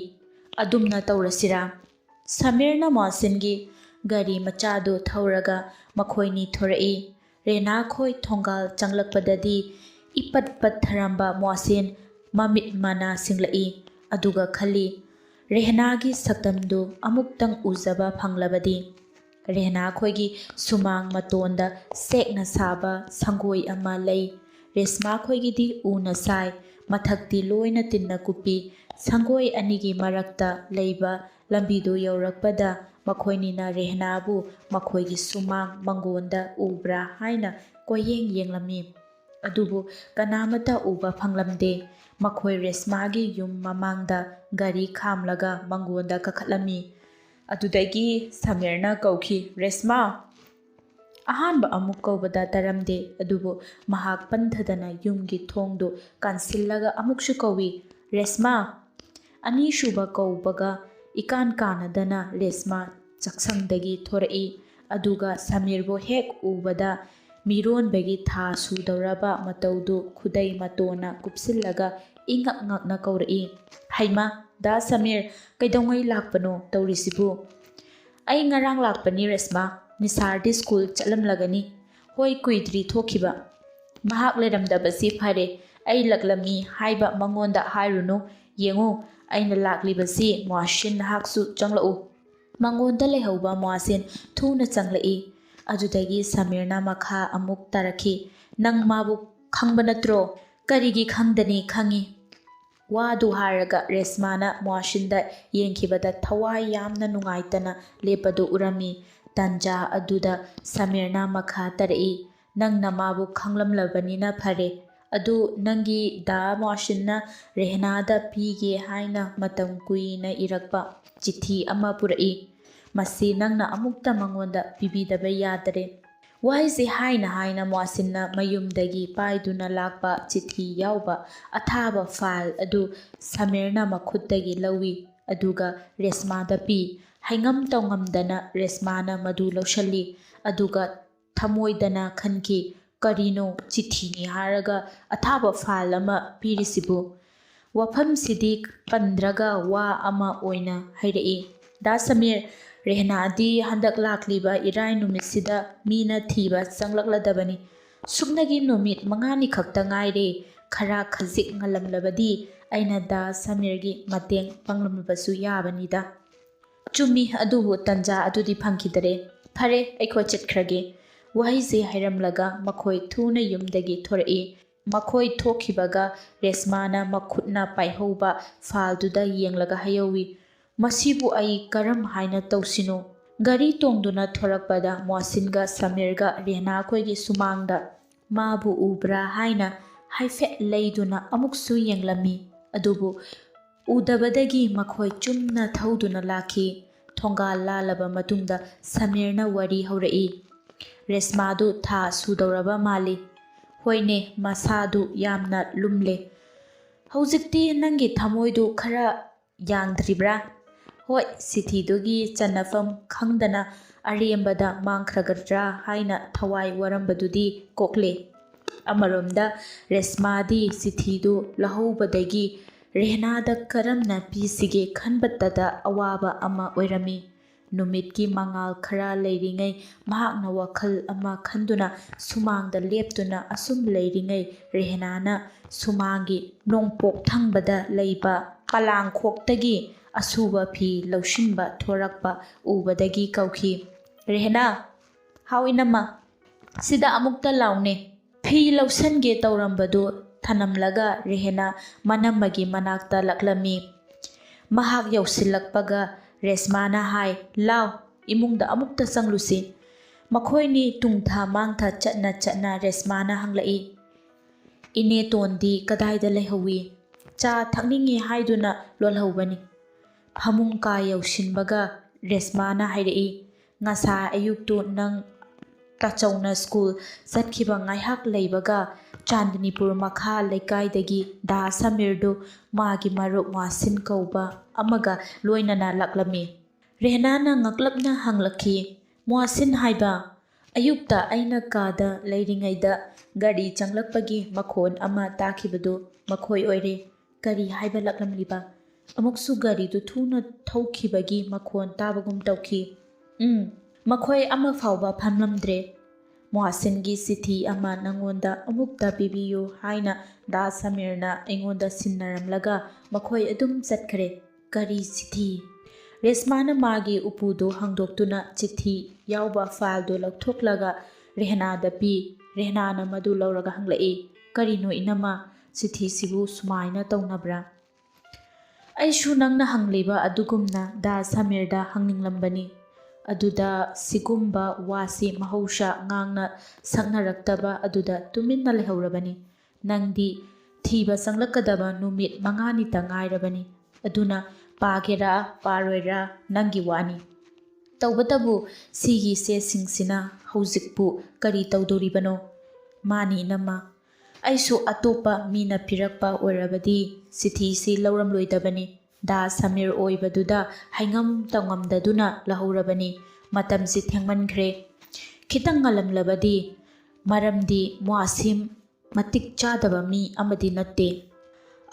"ꯑꯗꯨꯝꯅ ꯇꯧꯔꯁꯤꯔꯥ?" ꯁꯃꯤꯔꯅ ꯃꯣꯍꯁꯤꯟꯒꯤ ꯒꯥꯔꯤ ꯃꯆꯥꯗꯨ ꯊꯧꯔꯒ ꯃꯈꯣꯏꯅꯤ ꯊꯣꯔꯛꯏ꯫ ꯔꯦꯅꯥꯈꯣꯏ ꯊꯣꯡꯒꯥꯜ ꯆꯪꯂꯛꯄꯗꯗꯤ ꯏꯄꯠ ꯄꯠꯊꯔꯝꯕ ꯃꯣꯍꯁꯤꯟ ꯃꯃꯤꯠ ꯃꯅꯥ ꯁꯤꯡꯂꯛꯏ꯫ ꯑꯗꯨꯒ ꯈꯜꯂꯤ, "ꯔꯦꯍꯅꯥꯒꯤ ꯁꯛꯇꯝꯗꯨ ꯑꯃꯨꯛꯇꯪ ꯎꯖꯕ ꯐꯪꯂꯕꯗꯤ"꯫ ꯔꯦꯍꯅꯥ ꯈꯣꯏꯒꯤ ꯁꯨꯃꯥꯡ ꯃꯇꯣꯟꯗ ꯁꯦꯛꯅ ꯁꯥꯕ ꯁꯪꯒꯣꯏ ꯑꯃ ꯂꯩ꯫ ꯔꯦꯁꯃꯥ ꯈꯣꯏꯒꯤꯗꯤ ꯎꯅ ꯁꯥꯏ, ꯃꯊꯛꯇꯤ ꯂꯣꯏꯅ ꯇꯤꯟꯅ ꯀꯨꯞꯄꯤ꯫ ꯁꯪꯒꯣꯏ ꯑꯅꯤꯒꯤ ꯃꯔꯛꯇ ꯂꯩꯕ ꯂꯝꯕꯤꯗꯨ ꯌꯧꯔꯛꯄꯗ ꯃꯈꯣꯏꯅꯤꯅ ꯔꯦꯍꯅꯥꯕꯨ ꯃꯈꯣꯏꯒꯤ ꯁꯨꯃꯥꯡ ꯃꯪꯒꯣꯟꯗ ꯎꯕ꯭ꯔꯥ ꯍꯥꯏꯅ ꯀꯣꯏꯌꯦꯡ ꯌꯦꯡꯂꯝꯃꯤ꯫ ꯑꯗꯨꯕꯨ ꯀꯅꯥꯃꯠꯇ ꯎꯕ ꯐꯪꯂꯝꯗꯦ꯫ ꯃꯈꯣꯏ ꯔꯦꯁꯃꯥꯒꯤ ꯌꯨꯝ ꯃꯃꯥꯡꯗ ꯒꯥꯔꯤ ꯈꯥꯝꯂꯒ ꯃꯪꯒꯣꯟꯗ ꯀꯥꯈꯠꯂꯝꯃꯤ꯫ ꯑꯗꯨꯗꯒꯤ ꯁꯃꯤꯔꯅ ꯀꯧꯈꯤ, "ꯔꯦꯁꯃꯥ!" ꯑꯍꯥꯟꯕ ꯑꯃꯨꯛ ꯀꯧꯕꯗ ꯇꯥꯔꯝꯗꯦ, ꯑꯗꯨꯕꯨ ꯃꯍꯥꯛ ꯄꯟꯊꯗꯅ ꯌꯨꯝꯒꯤ ꯊꯣꯡꯗꯨ ꯀꯥꯟꯁꯤꯜꯂꯒ ꯑꯃꯨꯛꯁꯨ ꯀꯧꯏ, "ꯔꯦꯁꯃꯥ!" ꯑꯅꯤꯁꯨꯕ ꯀꯧꯕꯒ ꯏꯀꯥꯟ ꯀꯥꯟꯅꯗꯅ ꯔꯦꯁꯃꯥ ꯆꯥꯛꯁꯪꯗꯒꯤ ꯊꯣꯔꯛꯏ꯫ ꯑꯗꯨꯒ ꯁꯃꯤꯔꯕꯨ ꯍꯦꯛ ꯎꯕꯗ ꯃꯤꯔꯣꯟꯕꯒꯤ ꯊꯥ ꯁꯨꯗꯧꯔꯕ ꯃꯇꯧꯗꯨ ꯈꯨꯗꯩ ꯃꯇꯣꯟꯅ ꯀꯨꯞꯁꯤꯜꯂꯒ ꯏꯉꯛ ꯉꯛꯅ ꯀꯧꯔꯛꯏ, "ꯍꯩꯃꯥ, ꯗꯥ ꯁꯃꯤꯔ, ꯀꯩꯗꯧꯉꯩ ꯂꯥꯛꯄꯅꯣ ꯇꯧꯔꯤꯁꯤꯕꯨ?" "ꯑꯩ ꯉꯔꯥꯡ ꯂꯥꯛꯄꯅꯤ ꯔꯦꯁꯃꯥ, ꯅꯤꯁꯥꯔꯗꯤ ꯁ꯭ꯀꯨꯜ ꯆꯠꯂꯝꯂꯒꯅꯤ꯫ ꯍꯣꯏ, ꯀꯨꯏꯗ꯭ꯔꯤ ꯊꯣꯛꯈꯤꯕ꯫ ꯃꯍꯥꯛ ꯂꯩꯔꯝꯗꯕꯁꯤ ꯐꯔꯦ, ꯑꯩ ꯂꯛꯂꯝꯃꯤ ꯍꯥꯏꯕ ꯃꯉꯣꯟꯗ ꯍꯥꯏꯔꯨꯅꯨ꯫ ꯌꯦꯡꯉꯨ, ꯑꯩꯅ ꯂꯥꯛꯂꯤꯕꯁꯤ꯫ ꯃꯣꯍꯁꯤꯟ, ꯅꯍꯥꯛꯁꯨ ꯆꯪꯂꯛꯎ꯫ ꯃꯉꯣꯟꯗ ꯂꯩꯍꯧꯕ ꯃꯣꯍꯁꯤꯟ ꯊꯨꯅ ꯆꯪꯂꯛꯏ꯫ ꯑꯗꯨꯗꯒꯤ ꯁꯃꯤꯔꯅ ꯃꯈꯥ ꯑꯃꯨꯛ ꯇꯥꯔꯛꯈꯤ꯫ "ꯅꯪ ꯃꯥꯕꯨ ꯈꯪꯕ ꯅꯠꯇ꯭ꯔꯣ?" "ꯀꯔꯤꯒꯤ ꯈꯪꯗꯅꯤ? ꯈꯪꯉꯤ꯫" ꯋꯥꯗꯨ ꯍꯥꯏꯔꯒ ꯔꯦꯁꯃꯥꯅ ꯃꯣꯍꯁꯤꯟꯗ ꯌꯦꯡꯈꯤꯕꯗ ꯊꯋꯥꯏ ꯌꯥꯝꯅ ꯅꯨꯡꯉꯥꯏꯇꯅ ꯂꯦꯞꯄꯗꯨ ꯎꯔꯝꯃꯤ꯫ ꯇꯟꯖꯥ ꯑꯗꯨꯗ ꯁꯃꯤꯔꯅ ꯃꯈꯥ ꯇꯥꯔꯛꯏ, "ꯅꯪꯅ ꯃꯥꯕꯨ ꯈꯪꯂꯝꯂꯕꯅꯤꯅ ꯐꯔꯦ꯫ ꯑꯗꯨ ꯅꯪꯒꯤ ꯗꯥ ꯃꯣꯍꯁꯤꯟꯅ ꯔꯦꯍꯅꯥꯗ ꯄꯤꯒꯦ ꯍꯥꯏꯅ ꯃꯇꯝ ꯀꯨꯏꯅ ꯏꯔꯛꯄ ꯆꯤꯊꯤ ꯑꯃ ꯄꯨꯔꯛꯏ꯫ ꯃꯁꯤ ꯅꯪꯅ ꯑꯃꯨꯛꯇ ꯃꯉꯣꯟꯗ ꯄꯤꯕꯤꯗꯕ ꯌꯥꯗꯔꯦ꯫" ꯋꯥꯍꯩꯁꯤ ꯍꯥꯏꯅ ꯍꯥꯏꯅ ꯃꯣꯍꯁꯤꯟꯅ ꯃꯌꯨꯝꯗꯒꯤ ꯄꯥꯏꯗꯨꯅ ꯂꯥꯛꯄ ꯆꯤꯊꯤ ꯌꯥꯎꯕ ꯑꯊꯥꯕ ꯐꯥꯏꯜ ꯑꯗꯨ ꯁꯃꯤꯔꯅ ꯃꯈꯨꯠꯇꯒꯤ ꯂꯧꯏ꯫ ꯑꯗꯨꯒ ꯔꯦꯁꯃꯥꯗ ꯄꯤ꯫ ꯍꯩꯉꯝ ꯇꯧꯉꯝꯗꯅ ꯔꯦꯁꯃꯥꯅ ꯃꯗꯨ ꯂꯧꯁꯤꯜꯂꯤ꯫ ꯑꯗꯨꯒ ꯊꯃꯣꯏꯗꯅ ꯈꯟꯈꯤ, "ꯀꯔꯤꯅꯣ, ꯆꯤꯊꯤꯅꯤ ꯍꯥꯏꯔꯒ ꯑꯊꯥꯕ ꯐꯥꯏꯜ ꯑꯃ ꯄꯤꯔꯤꯁꯤꯕꯨ?" ꯋꯥꯐꯝꯁꯤꯗꯤ ꯄꯟꯗ꯭ꯔꯒ ꯋꯥ ꯑꯃ ꯑꯣꯏꯅ ꯍꯥꯏꯔꯛꯏ, "ꯗꯥ ꯁꯃꯤꯔ, ꯔꯦꯍꯅꯥꯗꯤ ꯍꯟꯗꯛ ꯂꯥꯛꯂꯤꯕ ꯏꯔꯥꯏ ꯅꯨꯃꯤꯠꯁꯤꯗ ꯃꯤꯅ ꯊꯤꯕ ꯆꯪꯂꯛꯂꯗꯕꯅꯤ꯫ ꯁꯨꯞꯅꯒꯤ ꯅꯨꯃꯤꯠ ꯃꯉꯥꯅꯤ ꯈꯛꯇ ꯉꯥꯏꯔꯦ꯫ ꯈꯔ ꯈꯖꯤꯛ ꯉꯜꯂꯝꯂꯕꯗꯤ ꯑꯩꯅ ꯗꯥ ꯁꯃꯤꯔꯒꯤ ꯃꯇꯦꯡ ꯄꯥꯡꯂꯝꯂꯕꯁꯨ ꯌꯥꯕꯅꯤꯗ꯫" "ꯆꯨꯝꯃꯤ, ꯑꯗꯨꯕꯨ ꯇꯟꯖꯥ ꯑꯗꯨꯗꯤ ꯐꯪꯈꯤꯗꯔꯦ꯫ ꯐꯔꯦ, ꯑꯩꯈꯣꯏ ꯆꯠꯈ꯭ꯔꯒꯦ꯫" ꯋꯥꯍꯩꯁꯤ ꯍꯥꯏꯔꯝꯂꯒ ꯃꯈꯣꯏ ꯊꯨꯅ ꯌꯨꯝꯗꯒꯤ ꯊꯣꯔꯛꯏ꯫ ꯃꯈꯣꯏ ꯊꯣꯛꯈꯤꯕꯒ ꯔꯦꯁꯃꯥꯅ ꯃꯈꯨꯠꯅ ꯄꯥꯏꯍꯧꯕ ꯐꯥꯏꯜꯗꯨꯗ ꯌꯦꯡꯂꯒ ꯍꯥꯏꯍꯧꯏ, "ꯃꯁꯤꯕꯨ ꯑꯩ ꯀꯔꯝ ꯍꯥꯏꯅ ꯇꯧꯁꯤꯅꯣ?" ꯒꯥꯔꯤ ꯇꯣꯡꯗꯨꯅ ꯊꯣꯔꯛꯄꯗ ꯃꯣꯍꯁꯤꯟꯒ ꯁꯃꯤꯔꯒ ꯔꯦꯍꯅꯥꯈꯣꯏꯒꯤ ꯁꯨꯃꯥꯡꯗ ꯃꯥꯕꯨ ꯎꯕ꯭ꯔꯥ ꯍꯥꯏꯅ ꯍꯥꯏꯐꯦꯠ ꯂꯩꯗꯨꯅ ꯑꯃꯨꯛꯁꯨ ꯌꯦꯡꯂꯝꯃꯤ꯫ ꯑꯗꯨꯕꯨ ꯎꯗꯕꯗꯒꯤ ꯃꯈꯣꯏ ꯆꯨꯝꯅ ꯊꯧꯗꯨꯅ ꯂꯥꯛꯈꯤ꯫ ꯊꯣꯡꯒꯥꯜ ꯂꯥꯜꯂꯕ ꯃꯇꯨꯡꯗ ꯁꯃꯤꯔꯅ ꯋꯥꯔꯤ ꯍꯧꯔꯛꯏ꯫ "ꯔꯦꯁꯃꯥꯗꯨ ꯊꯥ ꯁꯨꯗꯧꯔꯕ ꯃꯥꯜꯂꯤ꯫" "ꯍꯣꯏꯅꯦ, ꯃꯁꯥꯗꯨ ꯌꯥꯝꯅ ꯂꯨꯝꯂꯦ꯫ ꯍꯧꯖꯤꯛꯇꯤ ꯅꯪꯒꯤ ꯊꯃꯣꯏꯗꯨ ꯈꯔ ꯌꯥꯡꯗ꯭ꯔꯤꯕ꯭ꯔꯥ?" "ꯍꯣꯏ, ꯆꯤꯊꯤꯗꯨꯒꯤ ꯆꯟꯅꯐꯝ ꯈꯪꯗꯅ ꯑꯔꯦꯝꯕꯗ ꯃꯥꯡꯈ꯭ꯔꯒꯗ꯭ꯔꯥ ꯍꯥꯏꯅ ꯊꯋꯥꯏ ꯋꯥꯔꯝꯕꯗꯨꯗꯤ ꯀꯣꯛꯂꯦ꯫" ꯑꯃꯔꯣꯝꯗ ꯔꯦꯁꯃꯥꯗꯤ ꯆꯤꯊꯤꯗꯨ ꯂꯧꯍꯧꯕꯗꯒꯤ ꯔꯦꯍꯅꯥꯗ ꯀꯔꯝꯅ ꯄꯤꯁꯤꯒꯦ ꯈꯟꯕꯇꯗ ꯑꯋꯥꯕ ꯑꯃ ꯑꯣꯏꯔꯝꯃꯤ꯫ ꯅꯨꯃꯤꯠꯀꯤ ꯃꯉꯥꯜ ꯈꯔ ꯂꯩꯔꯤꯉꯩ ꯃꯍꯥꯛꯅ ꯋꯥꯈꯜ ꯑꯃ ꯈꯟꯗꯨꯅ ꯁꯨꯃꯥꯡꯗ ꯂꯦꯞꯇꯨꯅ ꯑꯁꯨꯝ ꯂꯩꯔꯤꯉꯩ ꯔꯦꯍꯅꯥꯅ ꯁꯨꯃꯥꯡꯒꯤ ꯅꯣꯡꯄꯣꯛ ꯊꯪꯕꯗ ꯂꯩꯕ ꯄꯂꯥꯡꯈꯣꯛꯇꯒꯤ ꯑꯁꯨꯕ ꯐꯤ ꯂꯧꯁꯤꯟꯕ ꯊꯣꯔꯛꯄ ꯎꯕꯗꯒꯤ ꯀꯧꯈꯤ, "ꯔꯦꯍꯅꯥ!" "ꯍꯥꯎ ꯏꯅꯝꯃ!" "ꯁꯤꯗ ꯑꯃꯨꯛꯇ ꯂꯥꯎꯅꯦ!" ꯐꯤ ꯂꯧꯁꯟꯒꯦ ꯇꯧꯔꯝꯕꯗꯨ ꯊꯅꯝꯂꯒ ꯔꯦꯍꯅꯥ ꯃꯅꯝꯃꯒꯤ ꯃꯅꯥꯛꯇ ꯂꯥꯛꯂꯝꯃꯤ꯫ ꯃꯍꯥꯛ ꯌꯧꯁꯤꯜꯂꯛꯄꯒ ꯔꯦꯁꯃꯥꯅ ꯍꯥꯏ, "ꯂꯥꯎ, ꯏꯃꯨꯡꯗ ꯑꯃꯨꯛꯇ ꯆꯪꯂꯨꯁꯤ꯫" ꯃꯈꯣꯏꯅꯤ ꯇꯨꯡꯊ ꯃꯥꯡꯊ ꯆꯠꯅ ꯆꯠꯅ ꯔꯦꯁꯃꯥꯅ ꯍꯪꯂꯛꯏ, "ꯏꯅꯦꯇꯣꯟꯗꯤ ꯀꯗꯥꯏꯗ ꯂꯩꯍꯧꯏ? ꯆꯥ ꯊꯛꯅꯤꯡꯏ ꯍꯥꯏꯗꯨꯅ ꯂꯣꯜꯍꯧꯕꯅꯤ꯫" ꯐꯃꯨꯡ ꯀꯥ ꯌꯧꯁꯤꯟꯕꯒ ꯔꯦꯁꯃꯥꯅ ꯍꯥꯏꯔꯛꯏ, "ꯉꯁꯥꯏ ꯑꯌꯨꯛꯇꯨ ꯅꯪ ꯇꯥꯆꯧꯅ ꯁ꯭ꯀꯨꯜ ꯆꯠꯈꯤꯕ ꯉꯥꯏꯍꯥꯛ ꯂꯩꯕꯒ ꯆꯥꯟꯗꯅꯤꯄꯨꯔ ꯃꯈꯥ ꯂꯩꯀꯥꯏꯗꯒꯤ ꯗꯥ ꯁꯃꯤꯔꯗꯨ ꯃꯥꯒꯤ ꯃꯔꯨꯞ ꯃꯥꯁꯤꯟ ꯀꯧꯕ ꯑꯃꯒ ꯂꯣꯏꯅꯅ ꯂꯥꯛꯂꯝꯃꯤ꯫" ꯔꯦꯍꯅꯥꯅ ꯉꯛꯂꯞꯅ ꯍꯪꯂꯛꯈꯤ, "ꯃꯣꯍꯁꯤꯟ ꯍꯥꯏꯕ?" "ꯑꯌꯨꯛꯇ ꯑꯩꯅ ꯀꯥꯗ ꯂꯩꯔꯤꯉꯩꯗ ꯒꯥꯔꯤ ꯆꯪꯂꯛꯄꯒꯤ ꯃꯈꯣꯟ ꯑꯃ ꯇꯥꯈꯤꯕꯗꯨ ꯃꯈꯣꯏ ꯑꯣꯏꯔꯦ꯫" "ꯀꯔꯤ ꯍꯥꯏꯕ ꯂꯥꯛꯂꯝꯂꯤꯕ?" "ꯑꯃꯨꯛꯁꯨ ꯒꯥꯔꯤꯗꯨ ꯊꯨꯅ ꯊꯧꯈꯤꯕꯒꯤ ꯃꯈꯣꯟ ꯇꯥꯕꯒꯨꯝ ꯇꯧꯈꯤ꯫" "ꯎꯝ, ꯃꯈꯣꯏ ꯑꯃ ꯐꯥꯎꯕ ꯐꯝꯂꯝꯗ꯭ꯔꯦ꯫" "ꯃꯣꯍꯁꯤꯟꯒꯤ ꯆꯤꯊꯤ ꯑꯃ ꯅꯪꯉꯣꯟꯗ ꯑꯃꯨꯛꯇ ꯄꯤꯕꯤꯌꯨ ꯍꯥꯏꯅ ꯗꯥ ꯁꯃꯤꯔꯅ ꯑꯩꯉꯣꯟꯗ ꯁꯤꯟꯅꯔꯝꯂꯒ ꯃꯈꯣꯏ ꯑꯗꯨꯝ ꯆꯠꯈ꯭ꯔꯦ꯫" "ꯀꯔꯤ ꯆꯤꯊꯤ?" ꯔꯦꯁꯃꯥꯅ ꯃꯥꯒꯤ ꯎꯄꯨꯗꯨ ꯍꯥꯡꯗꯣꯛꯇꯨꯅ ꯆꯤꯊꯤ ꯌꯥꯎꯕ ꯐꯥꯏꯜꯗꯨ ꯂꯧꯊꯣꯛꯂꯒ ꯔꯦꯍꯅꯥꯗ ꯄꯤ꯫ ꯔꯦꯍꯅꯥꯅ ꯃꯗꯨ ꯂꯧꯔꯒ ꯍꯪꯂꯛꯏ, "ꯀꯔꯤꯅꯣ ꯏꯅꯝꯃ, ꯆꯤꯊꯤꯁꯤꯕꯨ ꯁꯨꯃꯥꯏꯅ ꯇꯧꯅꯕ꯭ꯔꯥ?" "ꯑꯩꯁꯨ ꯅꯪꯅ ꯍꯪꯂꯤꯕ ꯑꯗꯨꯒꯨꯝꯅ ꯗꯥ ꯁꯃꯤꯔꯗ ꯍꯪꯅꯤꯡꯂꯝꯕꯅꯤ꯫ ꯑꯗꯨꯗ ꯁꯤꯒꯨꯝꯕ ꯋꯥꯁꯤ ꯃꯍꯧꯁꯥ ꯉꯥꯡꯅ ꯁꯛꯅꯔꯛꯇꯕ ꯑꯗꯨꯗ ꯇꯨꯃꯤꯟꯅ ꯂꯩꯍꯧꯔꯕꯅꯤ꯫ ꯅꯪꯗꯤ ꯊꯤꯕ ꯆꯪꯂꯛꯀꯗꯕ ꯅꯨꯃꯤꯠ ꯃꯉꯥꯅꯤꯇ ꯉꯥꯏꯔꯕꯅꯤ꯫ ꯑꯗꯨꯅ ꯄꯥꯒꯦꯔꯥ ꯄꯥꯔꯣꯏꯔꯥ ꯅꯪꯒꯤ ꯋꯥꯅꯤ꯫ ꯇꯧꯕꯇꯕꯨ ꯁꯤꯒꯤ ꯆꯦꯁꯤꯡꯁꯤꯅ ꯍꯧꯖꯤꯛꯄꯨ ꯀꯔꯤ ꯇꯧꯗꯣꯔꯤꯕꯅꯣ?" "ꯃꯥꯅꯤ ꯏꯅꯝꯃ, ꯑꯩꯁꯨ ꯑꯇꯣꯞꯄ ꯃꯤꯅ ꯄꯤꯔꯛꯄ ꯑꯣꯏꯔꯕꯗꯤ ꯆꯤꯊꯤꯁꯤ ꯂꯧꯔꯝꯂꯣꯏꯗꯕꯅꯤ꯫ ꯗꯥ ꯁꯃꯤꯔ ꯑꯣꯏꯕꯗꯨꯗ ꯍꯥꯏꯉꯝ ꯇꯧꯉꯝꯗꯗꯨꯅ ꯂꯧꯍꯧꯔꯕꯅꯤ꯫ ꯃꯇꯝꯁꯤ ꯊꯦꯡꯃꯟꯈ꯭ꯔꯦ꯫ ꯈꯤꯇꯪ ꯉꯜꯂꯝꯂꯕꯗꯤ, ꯃꯔꯝꯗꯤ ꯃ꯭ꯋꯥꯁꯤꯝ ꯃꯇꯤꯛ ꯆꯥꯗꯕ ꯃꯤ ꯑꯃꯗꯤ ꯅꯠꯇꯦ꯫"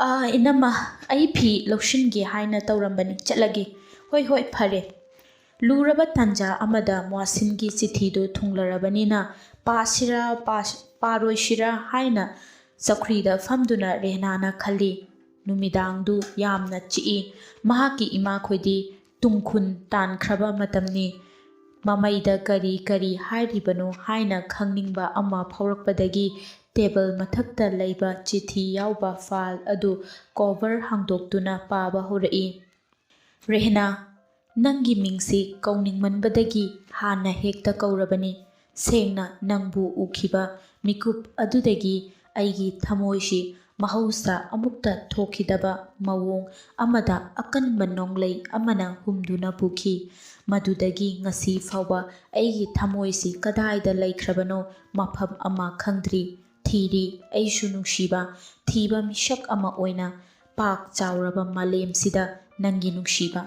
"ꯑꯥ, ꯏꯅꯝꯃ, ꯑꯩ ꯐꯤ ꯂꯧꯁꯤꯟꯒꯦ ꯍꯥꯏꯅ ꯇꯧꯔꯝꯕꯅꯤ, ꯆꯠꯂꯒꯦ꯫" "ꯍꯣꯏ, ꯍꯣꯏ, ꯐꯔꯦ꯫" ꯂꯨꯔꯕ ꯇꯥꯟꯖꯥ ꯑꯃꯗ ꯃꯣꯍꯁꯤꯟꯒꯤ ꯆꯤꯊꯤꯗꯨ ꯊꯨꯡꯂꯔꯕꯅꯤꯅ ꯄꯥꯁꯤꯔꯥ ꯄꯥꯁ-, ꯄꯥꯔꯣꯏꯁꯤꯔꯥ ꯍꯥꯏꯅ ꯆꯧꯀ꯭ꯔꯤꯗ ꯐꯝꯗꯨꯅ ꯔꯦꯍꯅꯥꯅ ꯈꯜꯂꯤ꯫ ꯅꯨꯃꯤꯗꯥꯡꯗꯨ ꯌꯥꯝꯅ ꯆꯤꯛꯏ꯫ ꯃꯍꯥꯛꯀꯤ ꯏꯃꯥꯈꯣꯏꯗꯤ ꯇꯨꯡꯈꯨꯟ ꯇꯥꯟꯈ꯭ꯔꯕ ꯃꯇꯝꯅꯤ꯫ ꯃꯃꯩꯗ ꯀꯔꯤ ꯀꯔꯤ ꯍꯥꯏꯔꯤꯕꯅꯣ ꯍꯥꯏꯅ ꯈꯪꯅꯤꯡꯕ ꯑꯃ ꯐꯥꯎꯔꯛꯄꯗꯒꯤ ꯇꯦꯕꯜ ꯃꯊꯛꯇ ꯂꯩꯕ ꯆꯤꯊꯤ ꯌꯥꯎꯕ ꯐꯥꯏꯜ ꯑꯗꯨ ꯀꯣꯚꯔ ꯍꯥꯡꯗꯣꯛꯇꯨꯅ ꯄꯥꯕ ꯍꯧꯔꯛꯏ꯫ "ꯔꯦꯍꯅꯥ, ꯅꯪꯒꯤ ꯃꯤꯡꯁꯤ ꯀꯧꯅꯤꯡꯃꯟꯕꯗꯒꯤ ꯍꯥꯟꯅ ꯍꯦꯛꯇ ꯀꯧꯔꯕꯅꯤ꯫ ꯁꯦꯡꯅ ꯅꯪꯕꯨ ꯎꯈꯤꯕ ꯃꯤꯀꯨꯞ ꯑꯗꯨꯗꯒꯤ ꯑꯩꯒꯤ ꯊꯃꯣꯏꯁꯤ ꯃꯍꯧꯁꯥ ꯑꯃꯨꯛꯇ ꯊꯣꯛꯈꯤꯗꯕ ꯃꯑꯣꯡ ꯑꯃꯗ ꯑꯀꯟꯕ ꯅꯣꯡꯂꯩ ꯑꯃꯅ ꯍꯨꯝꯗꯨꯅ ꯄꯨꯈꯤ꯫ ꯃꯗꯨꯗꯒꯤ ꯉꯁꯤ ꯐꯥꯎꯕ ꯑꯩꯒꯤ ꯊꯃꯣꯏꯁꯤ ꯀꯗꯥꯏꯗ ꯂꯩꯈ꯭ꯔꯕꯅꯣ ꯃꯐꯝ ꯑꯃ ꯈꯪꯗ꯭ꯔꯤ꯫ ꯊꯤꯔꯤ ꯑꯩꯁꯨ ꯅꯨꯡꯁꯤꯕ, ꯊꯤꯕ ꯃꯤꯁꯛ ꯑꯃ ꯑꯣꯏꯅ ꯄꯥꯛ ꯆꯥꯎꯔꯕ ꯃꯥꯂꯦꯝꯁꯤꯗ ꯅꯪꯒꯤ ꯅꯨꯡꯁꯤꯕ"꯫